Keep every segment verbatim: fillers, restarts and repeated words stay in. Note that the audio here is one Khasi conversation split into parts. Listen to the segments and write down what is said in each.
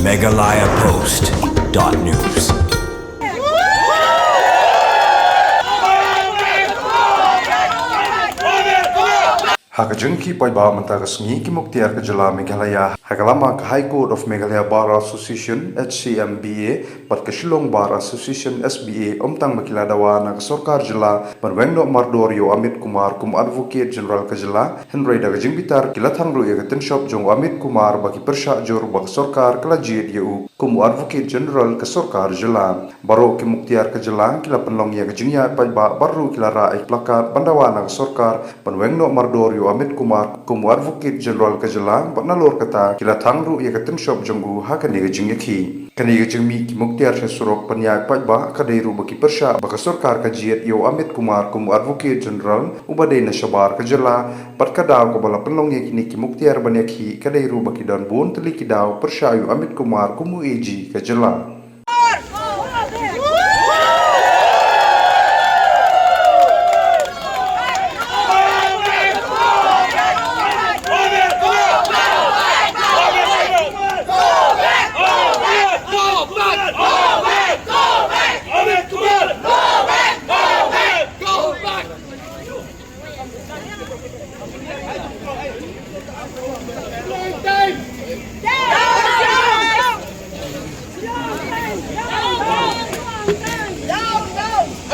Meghalaya Post dot news. Ha ka jingkyrpad ba mynta ka sngi ki muktiar ka jylla Meghalaya ha ka lama ka High Court of Meghalaya Bar Association, H C M B A, bad ka Shillong Bar Association, S B A, ym tang ba ki la dawa na ka sorkar jylla ban weng noh mardor ïa u Amit Kumar kum u Advocate General ka jylla, hynrei da ka jingbitar ki la thang ruh ïa ka tynshop jong u Amit Kumar ba ki pyrshah jur ba ka sorkar ka la jied ïa u kum u Advocate General ka sorkar jylla. Baroh ki muktiar ka jylla ki la pynlong ïa ka jingïaid paidbah bad ruh ki la rah ïa ki placard ban dawa na ka sorkar ban weng noh mardor ïa u Amit Kumar kum u Advocate General ka jylla, bad nalor kata ki la thang ruh ïa ka tynshop jong u ha kane ka jingïakhih. Kane ka jingmih ki muktiar sha surok ban ïaid paidbah ka dei ruh ba ki pyrshah ba ka sorkar ka jied ïa u Amit Kumar kum u Advocate General uba dei na shabar ka jylla, bad ka daw kaba la pynlong ïa kine ki muktiar ban ïakhih ka dei ruh ba ki don bun tylli ki daw pyrshah ïa u Amit Kumar kum u A G ka jylla.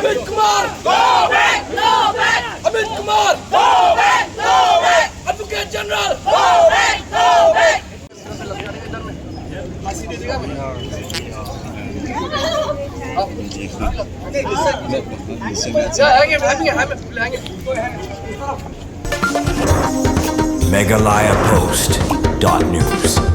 Amit Kumar! Go back! Go back! Amit Kumar! Go back! Go back! Advocate General! Go back! Go back! Meghalaya Post dot news.